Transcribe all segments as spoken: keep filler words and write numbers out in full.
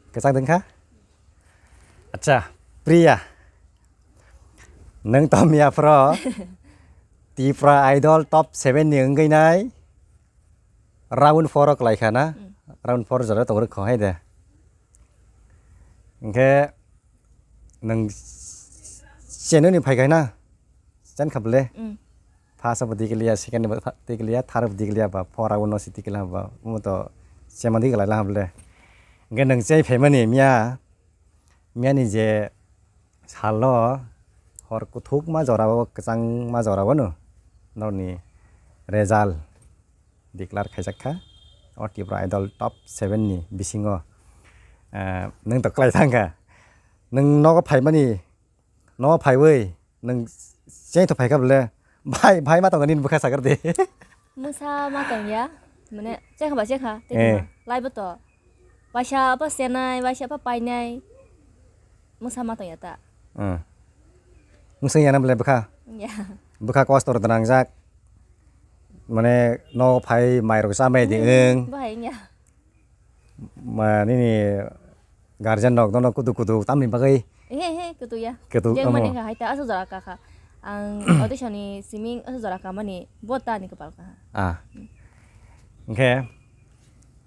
Kwchang dengkha? Acha, Priya. Nang to miya phro Tipra Idol top seven ni wngwi nai round four o kwlai kha na? Mm. Round four jora tong rwkho hai de. Hwnkhe nang cheno ni phai kha na? Chen kha bwle? Mm. First abo dikiliya, second abo dikiliya, third abo dikiliya ba, four abo no si dikiliya ba, omo to chema diklai la bwle. Hwnkhe nang chei phaimani miya, miya ni je salo hor kuthukma jora o, kwchangma jora o no, norni result declare khaijak kha. O Tripura Idol top seven ni bisingo, eh, nang to kwlai thang kha. Nang nogo phaimani, nogo phaiwi nwng cheng to phaikha bwle, bhai, bhai ma tongo nini bwkha sakar de. Mwsa ma tongya, mane chekha ba chekha, tei Eh. Live to. Waisa apa senai, waisa apa painai. Mwsa ma tongya ta. Hmm. Mwsang yana bwle bwkha? Ya. Bwkha kosto rw dwnangjak. Mane no phai mai rok chamai di Hmm, wng. Bahai wngya. Ma, nini guardian rok nono kudu kudu tamni bagwi? He, he, kudu ya. Kudu, Jeng omo. Mani ka hai ta aswk jora ka kha. Ang audition ni siming aswk jora ka mani bo ta ni kwpal ka. Ah. Hwnkhe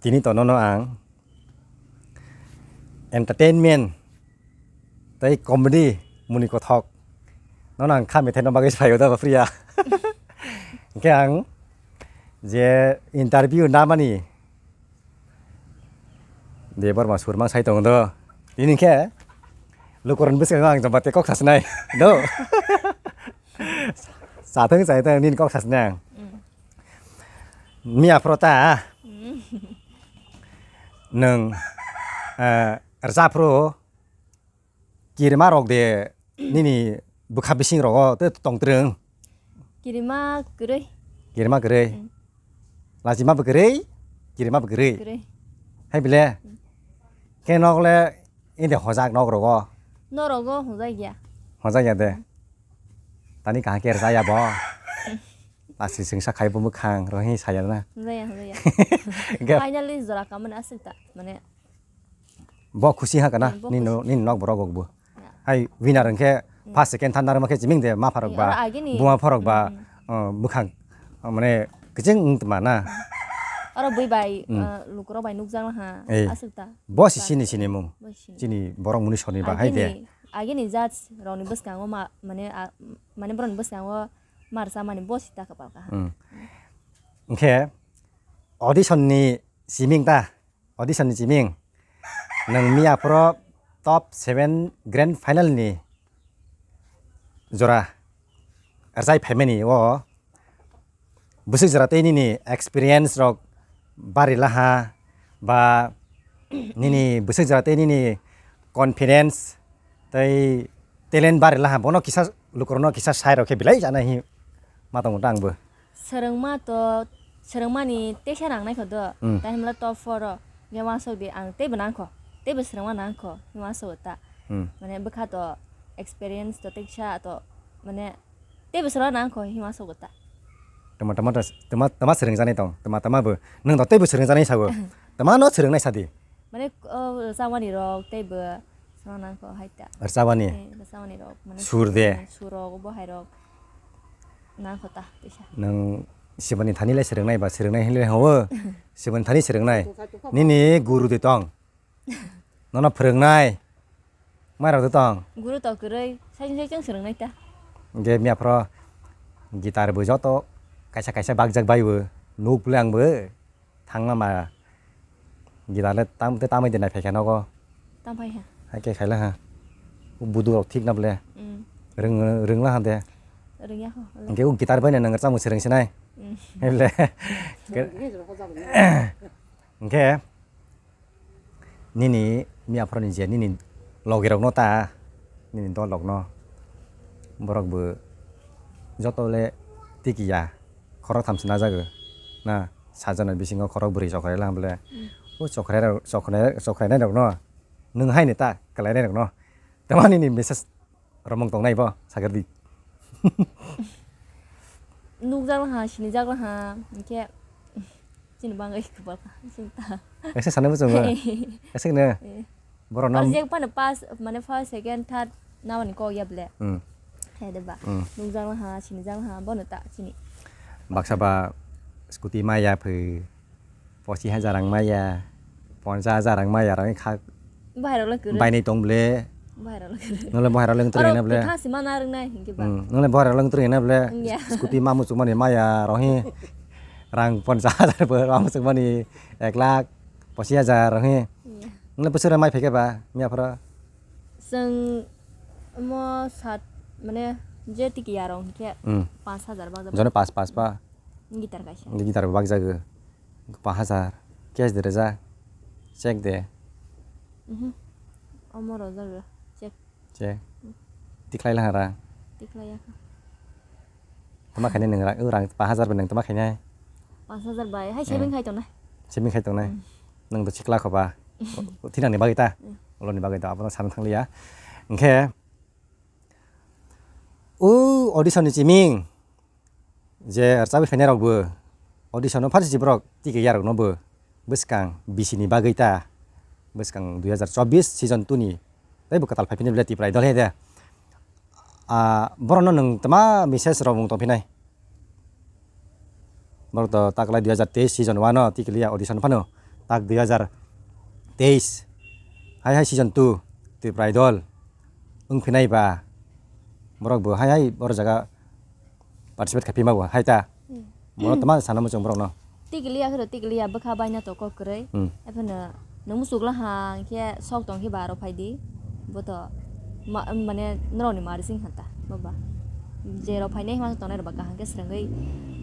tini to nono ang entertainment tei comedy muni kothok nono ang kha methai no bagwi sai da ba Priya. Hwnkhe ang je interview namani Debbarma surmang sai tongo do. Tini khe lukurokni bwskango ang jomba tei kok sasinai do. Sathwng chai thwng nini kok sasinai ang. Mm. Miya phro ta. Mm. Nwng, eh, rwchap phro. Kirima rok de nini bwkha bising rogo tei tong twrwng? Kirima kwrwi. Kirima kwrwi. Mm. Lachima bo kwrwi, kirima bo kwrwi. Kwrwi. Hai bile? Mm. Khe nok le inde hojak nok rogo? Nok rogo hojak ya. Hojak ya de. Mm. Tani kaham khe rwchaya bo. Lasi singsa khai bo mwkhang rohi saya na. Hojak ya, hojak ya. Hingke finally jora kamani aswk ta, mane Bo khusi ha kana, hmm, bo nini khusi. Nini nok borok rok bo. Ya. Hai winner hwnkhe hmm. First, second, third narwkma khe chiming de ma pharok eh, ba, oro agini buma pharok ba, hmm. Oh, bwkhang, oh, mane kiching wng tongma na. Oro bui bai, hmm. Eh, lukurok bai nukjak ha, eh. Aswk ta. Bo si sini sini mung. Bo si sini. Chini borok muni soni ba, hai de. Agini, agini judge rokni bwskango ma, mane, a, mane borokni bwskango ma rwchapmani bo si ta kwpal kaham. Hmm. Hwnkhe audition ni siming ta? Audition ni chiming. Nwng miya phoro top seven grand final ni jora rwchai phaimani o bwswk jora tei nini experience rok bari laha ba nini bwswk jora tei nini confidence tei talent bari laha bono kisa lukurokno kisa sai rok khe belai chana hi ma tongo ta ang bo. Swrwngma to, swrwngmani teisa rang naikho do. Hmm. Tai hwnla top four o, hwnkhe uansuk di ang teibo nangkho, teibo swrwngma nangkho, hwnwi uansuk ta. Hmm. Mane bwkha to experience to teisa to, mane teibo swrwngma nangkho, hwnwi uansuk ta. Tama, tama, tama, tama swrwngjaknai tong, tama, tama bo, nwng to teibo swrwngjaknai sabo, tama no swrwngnai sadi. Mane, o, rwchapmani rok teibo swrwngna nangkho hai ta. Rwchapmani? Eh, rwchapmani rok, mane sur de. Sur rok, bo hai rok nangkho ta, teisa. Nwng Sibani thani le swrwngnai ba swrwngnai hinle hawo? Sibani thani swrwngnai. Nini guru de tong. Nono phwrwngnai. Mai rok de tong. Guru to kwrwi, sai sai chwng swrwngnai ta. Ge miya phro guitar bo joto kaisa kaisa bakjak bai bo. Nuk le ang bo. Thangma ma gila le tam te tamai de nai phaikha nogo. Tam phai ha. Hai ke khaila ha. Budu rok thik na ble. Mm. Rwng rwng la ha de. Rwng ya ho. Hingke u guitar bai na nang rwchapmung swrwng sinai. Mm. Hai ble. Hingke nini miya phoroni je nini logi rok no ta nini dol rok no borok bo joto le tiki ya. Khorok tham se najago na, sajana bisingo khorok bwrwi chokrai lang bole. Hmm. O chokrai rok, chokrai, chokrai nai rok no nwng hai ni ta kwlai nai rok no. Tamani ni message romong tong nai bo sagor di. Nukjak ha, sinijak ha, hingke chini bangwi kwbal kha, chini ta. Ese sanai bo chungo. Ese ne. Eh. Borok no. Arjek phano pass, mane first, second, third, namani kok ya ble. Hmm. Hai de ba. Hmm. Nukjak ha, sinijak ha, bono ta chini. Baksa ba scooty maya phi, pochi hajar rang maya, poncha hajar rang maya, rang kha. Bahai rok le kwrwi. Bainai tong ble. Bahai rok le kwrwi. Nole bahai rok le kwrwi na ble. Oro kwthang si mana rwngnai hinke ba. Hmm. Nole bahai rok le kwrwi na ble. Wngya. Scooty ma muchung mani maya rohi. Rang poncha hajar bo ma muchung mani ek lakh pochi hajar rohi. Wngya. Nole bwswk mai phaikhe ba miya phoro. Chwng omo sat, mane, je tiki yarong hinkhe Hmm. Panch hajar bak jabo. Jono pas, pas pa. Guitar kaisa. Guitar bak jago. Pas hajar. Cash de reja. Check de. Mhm. Omo rojak rw. Check. Check. Tikhlai lahara. Tikhlai ya. Tama khainai nung rang, rang pas hajar bai nung tama khainai. Pas hajar bai. Hai Hmm. saving khai tongnai. Saving khai tongnai. Hmm. Nung to sikla khoba. Thinani bagwi ta. Hmm. Oloni bagwi ta. Abono sana thangliya. Hwnkhe, o audition ni chiming. Je rwchapwi phainai rok bo. Audition o first si borok tiki yarok no bo. Bwskang bisi ni bagwi ta. Bwskang dui hajar chobbish season two ni. Tei bo kwtal phai phini bwle Tipra Idol he de. Ah, borok no nwng tama message rok mung tong phinai. Borok to taklai dui hajar teis season one o tikiliya audition phano. Tak dui hajar teis. Hai hai season two Tipra Idol. Wng phinai ba. Borok bo hai hai borok jaga participate khai phima bo hai ta. Hmm. Bono tama sana muchung borok no. Tikiliya khero tikiliya bwkha baina to kok kwrwi. Hmm. Ephano nung muchuk la ha khe sok tong khe ba aro phai di. Bo to ma-, mane norok ni mari sing hanta baba. Je rok phainai hima tongnai rok ba kaham khe swrwngwi,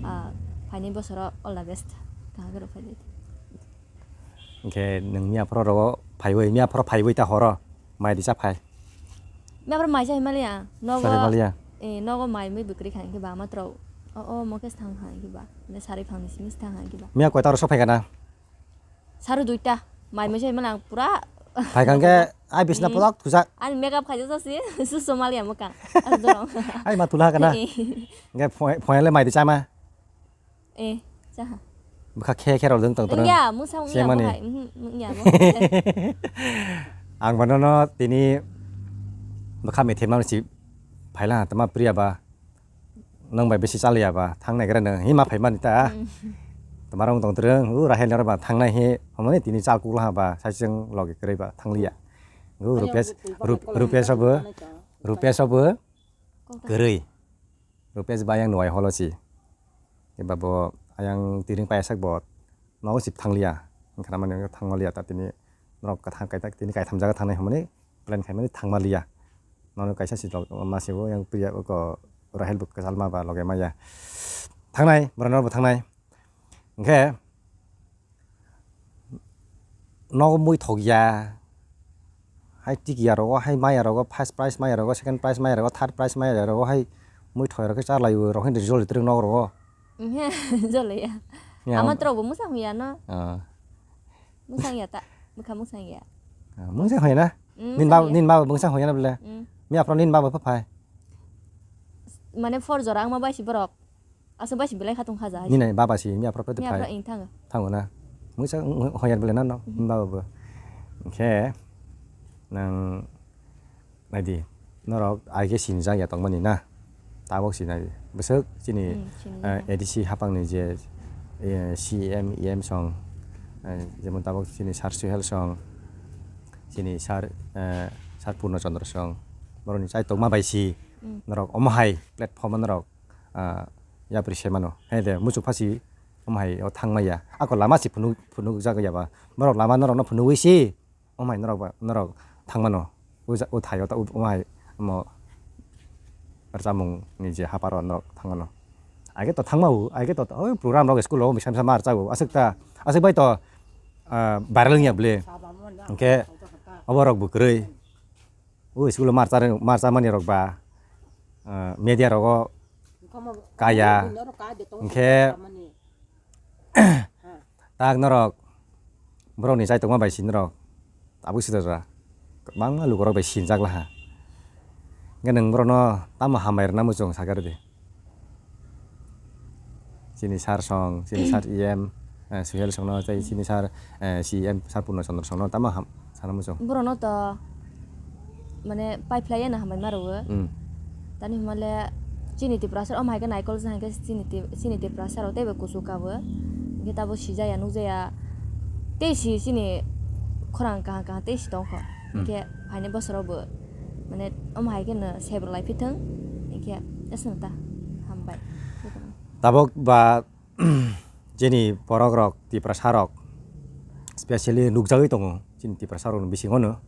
ah, phainai bosoro all the best. Kaham khe rok phai di. Hwnkhe nung miya phoro rogo phaiwi, miya phoro phaiwi ta horo mai risa phai. Miya phoro mai chai maliya. Nogo, Chai maliya. Eh, nogo mai mui bwkrwi kha hwnkhe ba matro. O, o, mokes thang kha hwnkhe ba. Ne sari phangni simi thang kha hwnkhe ba. Miya koita oro sophai kana? Saru duita. Mai mui chai maliya pura. Phai kha hwnkhe ai bisna Hmm. Polok thujak. Ani makeup khaijak jasi. Suso maliya mwkang. Ar dorong. Ai ma tula kana? Eh. Hwnkhe phoi-, phoyale mai ri chama. Eh, chaha. Bwkha khe khe rok dwng tong tong. Wngya, mungsa wngya Chengmani. Bo hai, mhm, wngya bo. Ang bono no tini bwkha methemano si phaila tama priya ba. Nang bai besi chaliya ba, thang nai gra nang hima phai mani ta. Mm. Tama rong tong treng, u Rahel naro ba thang nai he, homoni tini chal kukla ba, sai cheng logi kwrwi ba thang liya. U Rupesh, Rup-, Rupesh obo, Rupesh obo, Kokta. Kwrwi. Rupesh ba ayang nuai holo si. Eba bo ayang tiring paiyasak bo nogo si thang liya. Wngkha na mani thang liya ta tini norok kwthang kaita tini kaitham jaga thangnai hwnmani plan khaimani thangma liya. Nono kaisa si log ma si bo yang priya ko Rahel bo kwchal ma ba loge maya. Thangnai, borok norok bo thangnai. Hwnkhe nogo mui thok ya. Hai tiki ya rogo, hai maya rogo, first prize maya rogo, second prize maya rogo, third prize maya rogo, hai mui thok ya rogo, cha lai o, rohini result ri nogo rogo. Jole ya. Ya. Ama trok bo musang ya no. Ah. Musang ya ta, mukha musang ya. Ah, musang ya na? Mm, nin ba, musang ya. Nin ba musang ya na bele. Mm. Mi apro nin ba ba phai. Mane for jora ang ma bai si borok. Aswk bai si belai kha tong kha ja hai. Nini baba si miya phoro pete Miya phai. Phoro ing thango. Thango na. Muisa hoyar bele na no. Mhm. Baba bo. Hwnkhe nang naidi norok aige sinijak ya tongmani na. Tabok sinai. Bwswk chini, Hmm, sinijak. Eh, A D C hapangni je, eh, C M, E M song, eh, jemon tabok chini Sir Suhel song, chini Sir, eh, Sir Purno Chandra song. Borokni chai tongma bai si Hmm. norok omo hai platform norok ah, yapri se mano. He de, muchuk phasi, omo hai o thangma ya. Ako lama si phunuk, phunuk jak ya ba. Borok lama norok no phunugwi si, omo hai norok ba, norok thangmano. O ja-, o thaio ta, o, omo hai, omo rwchapmung ni je haparo norok thangmano. Aige to thangma o, aige to, o program rok school o misa misa mar chago. Aswk ta, aswk bai to, ah, viral wngya bwle. Hwnkhe, obo rok bo kwrwi. O school o mar cha, mar cha mani rok ba, ah, media rogo kaya. Hwnkhe tak norok borok ni chaitokma bai si norok tabuk sida jora kwbangma lukurok bai sinjak laha. Hwnkhe nwng borok no tamo hambai rwna muchung sakha rwdi. Chini sir song, chini sir E M, eh, Suhel songno, tei chini sir, eh, C E M, sir Purno Chandra songno tamo ham-, Sana muchung. Borokno to mane paiphlai yano hambai ma rwo. Hmm. Tani hwnmale chini Tiprasa omo hai khe naikol jang hai khe chini Ti-, chini Tiprasa rok teibo kuchuk kabo. Hwnkhe tabuk sijaya nukjaya tei si chini khorang kaham kaham tei si tongkho. Hmm. Hwnkhe phaini bosorobo mane omo hai kheno sep rwlai phithwng, hwnkhe aswk ta hambai. Tabuk ba chini borok rok, Tiprasa rok, specially nukjagwi tongo chini Tiprasa rokni bisingo no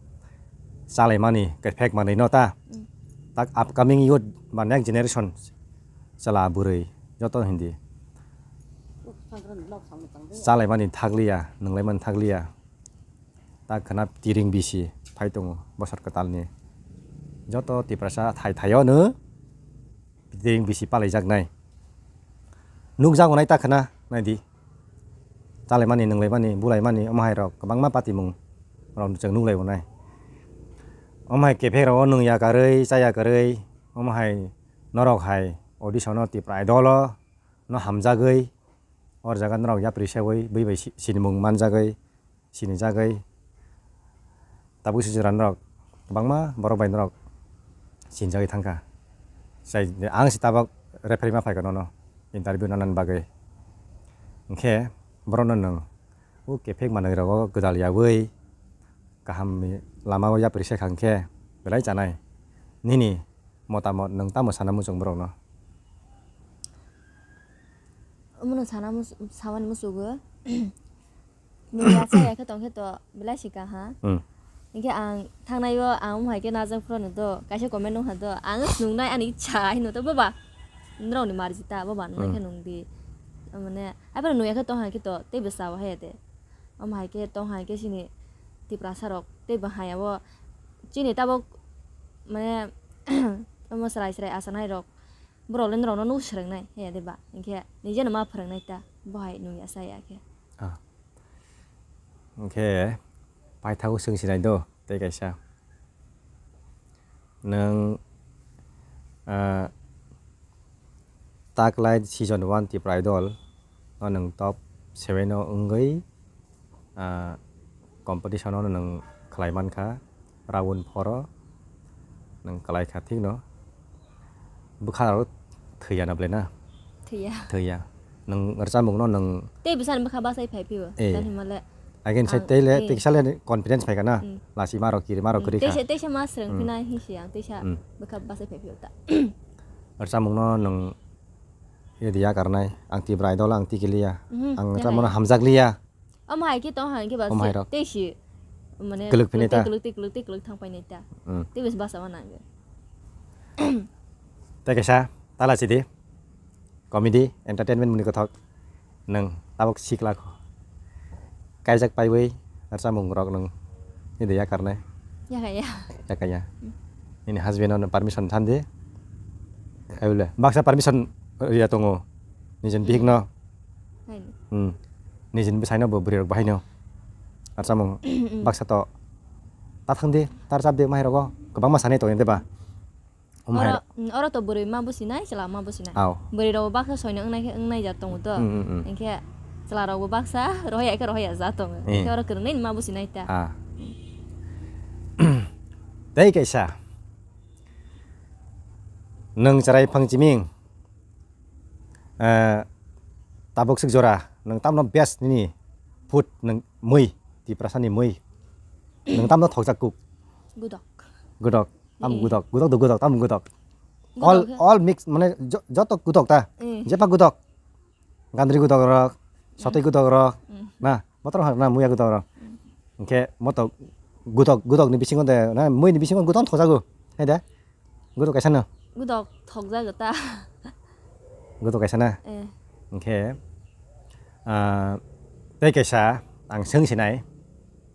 chalaimani kefek manwi no ta. Mm. Tak upcoming youth ba next generation chwla bwrwi joto hindi chalaimani thakliya, nunglaimani thakliya. Ta khwna tiring bisi phai tongo bosor kwtalni. Joto Tiprasa thai thaio no tiring bisi palaijaknai. Nukjago nai ta khwna naidi. Chalaimani, nunglaimani, bulaimani, omo hai rok kwbangma patimung rok chwng nuklai bo nai. Omo hai kefek rok o nungya karwi, chaya karwi, omo hai norok hai audition o Tipra Idol o no hamjagwi, or jaga norok yapri sewi, bui bai si-, sinimung manjagwi, sinijagwi, tabuk si jora norok kwbangma borok bai norok sinjagwi thangkha. Sai ang si tabuk referee ma phaikha nono interview nanani bagwi. Hwnkhe borokno nwng o kefek manwi rogo gwdal yawi kaham ni lama o yapri se kha hwnkhe belai chanai. Nini motamot nwng tamo sana muchung borokno? Omono sana mus-, samani musugo. Nung ya cha ya khe tong khe to belai si kaha. Hmm. Hingke ang thangnai o ang omo hai khe najak phuru no do, kaisa comment nung ha do. Ang nung nai ani cha hino to baba. Nrok ni marji ta baba nung nai khe Hmm. nung di. Mane ai phano nung ya khe tong ha khe to tei bwsa o haya de. Omo hai khe tong ha khe chini Tiprasa rok tei bo haya o chini tabok mane omo chwrai chwrai acha nai rok. Borok le norokno nuk swrwng nai haya de ba. Hingke nije no ma phwrwng nai ta. Bo hai nung ya cha ya khe. Ah. Hwnkhe paithago chwng sinai do tei kaisa. Nwng, ah, taklai season one Tipra Idol no nwng top seven o wngwi, ah, competition o nwng khlai mankha. Round four o nwng kwlai kha, thik no? Bwkha rok thwiya na belai na? Thwiya. Thwiya. Nwng rwchapmung no nwng Tei bwsani bwkha bachai phai phio. Eh. Tani hwnmale Again, sai ang, tei le, eh. Tei kisa le confidence phai kha na? Mm. Lasi ma rok kiri, ma rok Mm. kwrwi kha. Teisa, teisa ma swrwng Mm. phina hinsi ang, teisa Mm. bwkha bachai phai phio ta. Rwchapmung no nwng ye diya karnai, ang Tipra Idol, ang tikiliya. Mhm, Ang ya rwchapmung no kaya. Hamjak liya. Omo hai khe tong hai khe ba Omo hai se rok. Tei si mane Kwlwk phini tei ta. Kwlwk tei kwlwk tei kwlwk thang painai ta. Hmm. Tei bes basa ma nang. Tei kaisa tala sidi comedy entertainment muni kothok nwng tabok sikla kho. Kaijak paiwi rwchapmung rok nwng nini yakarnai. Ya kaya. Ya kaya. Hmm. Nini husband no permission thandi. Ayo le baksa permission ya tongo. Nijin bihik no. Hai. Hmm. Nijin bwsai no bo bwrwi rok bahai no. Rwchapmung Mm, mm. Baksa to ta thang di, ta rwchap di, mai rogo kwbangma sanai tongo de ba. Omo hai Oro, rok. Mm, oro to bwrwi ma businai, chwla ma businai. Aw. Bwrwi rok baksa soino wngnai khe wngnai ja tongo to. Mm, mm, mm. Hingkhe chwla rok bo baksa rohorya khe rohorya ja tongo. Eh. Hingkhe oro kwrwngnaini ma businai ta. Ah. Tei kaisa. Nwng chwrai phang chiming. Eh, tabuk swk jora, nwng tamno best nini food nwng mui, Tiprasani mui. Nwng tamno thokjak kuk? Gudok. Gudok, tam Eh. Gudok, gudok do gudok, tam gudok. Gudok All, he? All mix, mane jo-, joto gudok ta? Eh. Jepa gudok. Gandri gudok rok, sotoi Mm. Gudok rok, Mm. Na, motor hak na muya gudok rok. Mm. Hingke moto gudok, gudok ni bisingo de, na, mui ni bisingo gudok thokjago. Hai de? Gudok kaisa no? Gudok thokjago ta. Gudok kaisa na? Eh. Hingke, ah, tei kaisa ang swng sinai.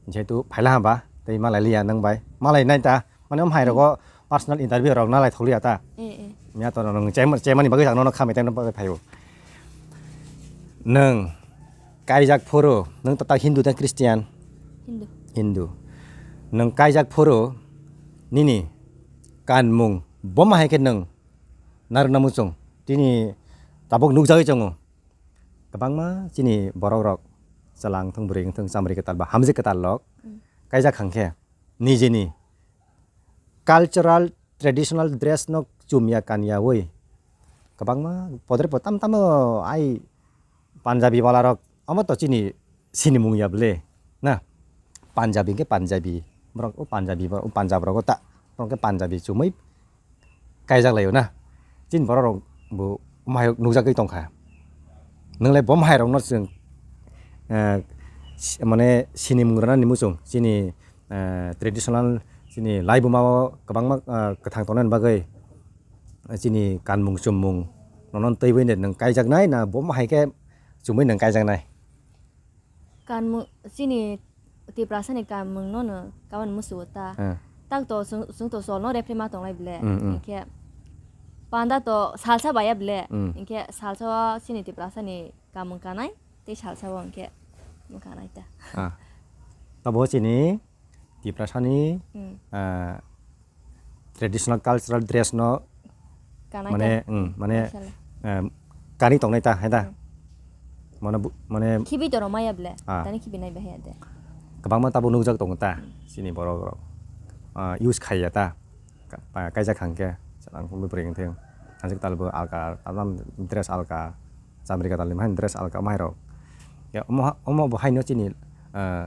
Jehetu phaila hamba, tei malai liya nang bai. Malai nai ta, mane om hai Hmm. rogo personal interview rok nalai thokliya ta. Eh, eh. Miya to nang chema-, chemani bagwi ang nono khamai tei bagwi phaio. Nwng kaijak phuru, nwng to ta Hindu tei Christian? Hindu. Hindu. Nwng kaijak phuru, nini kanmung, boma hai khe nwng narwkna muchung, tini tabuk nukjagwi chongo. Kwbangma chini borok rok chwla wngthung, bwrwi wngthung, chamri kwtal ba hamjwk kwtal rok Mm. kaijak hwnkhe nijini cultural traditional dress no chumya kanyawi kwbangma podre po tam tamo ai Punjabi wala rok omo to chini sinimung ya ble na Punjabi hwnkhe Punjabi borok o Punjabi borok o Punjab rok o ta borok khe Punjabi chumui kaijak laio na chini borok rok bo omo hai nukjagwi tongkha. Nwnglai bo hai rok no chwng eh, si- mane sinimung rwnani muchung chini eh, traditional chini laibuma o kwbangma eh, kwthang tongnani bagwi chini kanmung chummung nono twiwi nwng kaijaknai na bo hai khe chumui nwng kaijaknai? Kanmung chini Tiprasani kanmung no no kawan musuo ta. Eh. Tak to sung sung to sol no refre ma tonglai ble. Mm, mm. Hingke panda to salsa baya ble. Mm. Hingke salsa o chini Tiprasani kanmung kanai tei salsa o hingke kanai ta. Ah. Tabo chini Tiprasani Mm. ah, traditional cultural dress no Kanai mane ta. Mm, mane Mashallah. Em, kani tongnai ta hai da. Mane bu- mane Khibi to romaya ble. Ah. Tani khibi nai bahaya de. Kwbangma tabo nukjak tongo ta chini borok rok. Ah, use khaiya ta. Ka- pa- kaijak hangke ang bwrwi wngtheng. Hanjak talbo alka, tablam dress alka, chamrika talni mahai dress alka mahai rok. Ya omo ha- omo bo haino chini ah,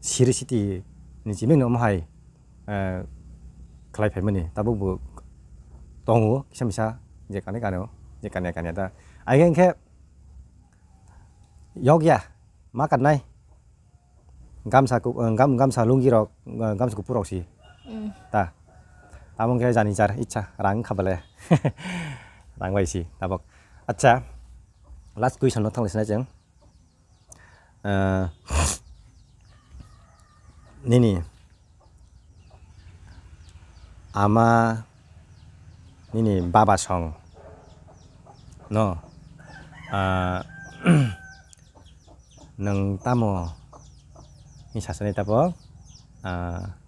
siri city ni chimino omo hai eh, khlai phaimani tabuk bo tongo kisa misa je kani kani o je kanya kanya da ai hwnkhe yokya ma katnai gamsa ku- eh, gam- gamsa lungi rok eh, gamsa kuphur rok si Mm. Ta tamo khe jani jar icha rang khabale rang bai si tabuk acha last question no thangli sinai chwng. Ah, nini ama nini baba song no ah, nwng tamo ni sasani tabo ah,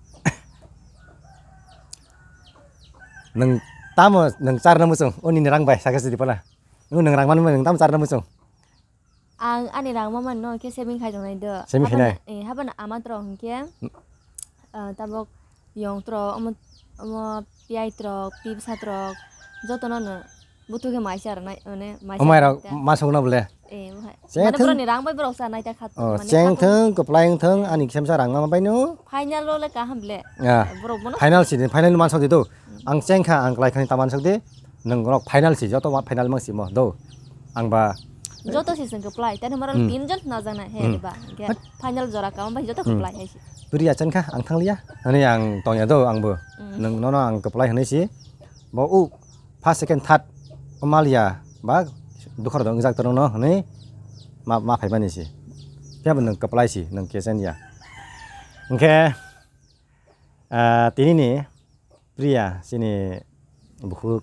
nwng tamo nwng charna muchung o nini rang bai sakhe sidi pala nwng rang manwi nwng tamo charna muchung. Ang ani rang ma mano khe saving khai tongnai do. Saving khainai? Habana, eh, habana ama trok hinkhe, ah, tabok yong trok, omo, omo piyai trok, pibsa trok, jotono no buthu khe maisa rwnai, mane maisa Omai rok rwnai ta. Ma sokna bole. Eh, bo hai. Cheng Mane thung- boroni rang bai borok sa nai ta khat, Oh, mane cheng khat thung, kwplai wng thung, ani kisa misa rang ma bai no. Final rok le kaham le. Ah, Borok bono final si, final man sok di do. Ang cheng kha, ang kwlai khani ta man sok di. Nwng rok final si, joto ma final mang si mo do. Ang ba Joto si sengke plai, tani moro Hmm. tin jon na jana he Hmm. ba. Ke Hat. Final jora ka bai joto Hmm. Plai hai si. Turi achen kha ang thang liya. Ani ang tong ya do ang bo. Hmm. Nwng nono ang kwplai hwnwi si. Bo u first, second, third o mal ya ba dukhor dong jak torong no hwnwi ma ma phai mani si. Khe bo nwng kwplai si, nwng kechen ya. Hwnkhe ah, tini ni Priya, chini bukhuk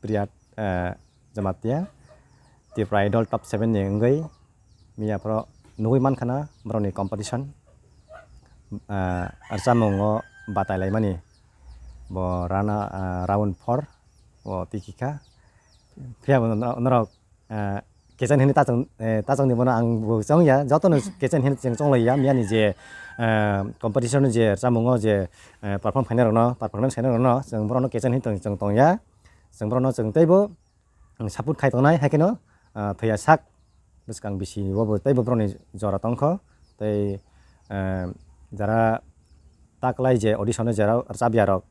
Priya, eh, Jamatia, Tipra Idol top seven ni wngwi miya phoro nugwi mankha na borokni competition, eh, rwchapmungo batai laimani bo rana, eh, round four o tiki kha. Phiya bo norok, ah, kechen hini tachong, eh, tachong ni bono ang bo chong ya, joto no kechen hini chong chong lai ya, miya ni je, ah, competition ni je rwchapmung o je, eh, perform khainai rok no, performance khainai rok no, chwng borok no kechen hini tong, chwng tong ya, chwng borok no chwng tei bo, um, support khai tongnai, hai kheno, ah, thwi ya sak bwskang bisi o bo tei bo borok ni jora tong kho, tei, eh, jara ta kwlai je audition o jera rwchap ya rok,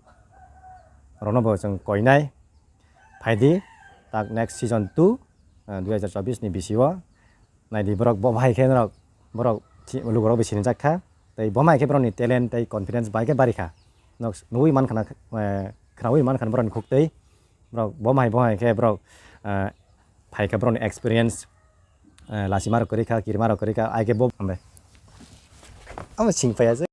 rok no bo chwng koi nai. Phaidi tak next season two, ah, dui hajar chobbish ni bisio naidi borok bo bahai khe norok borok si-, lukurok bai sinijak kha tei bo mai khe borokni talent tei confidence bai khe bari kha. Nok nugui mankha na, eh, khnaui mankha na borokni khuk tei borok bo mai bo hai khe borok, eh, phai kha borokni experience, eh, lachima rok kwrwi kha, kirima rok kwrwi kha, ai khe bo hambai. Amo sing phai ya je.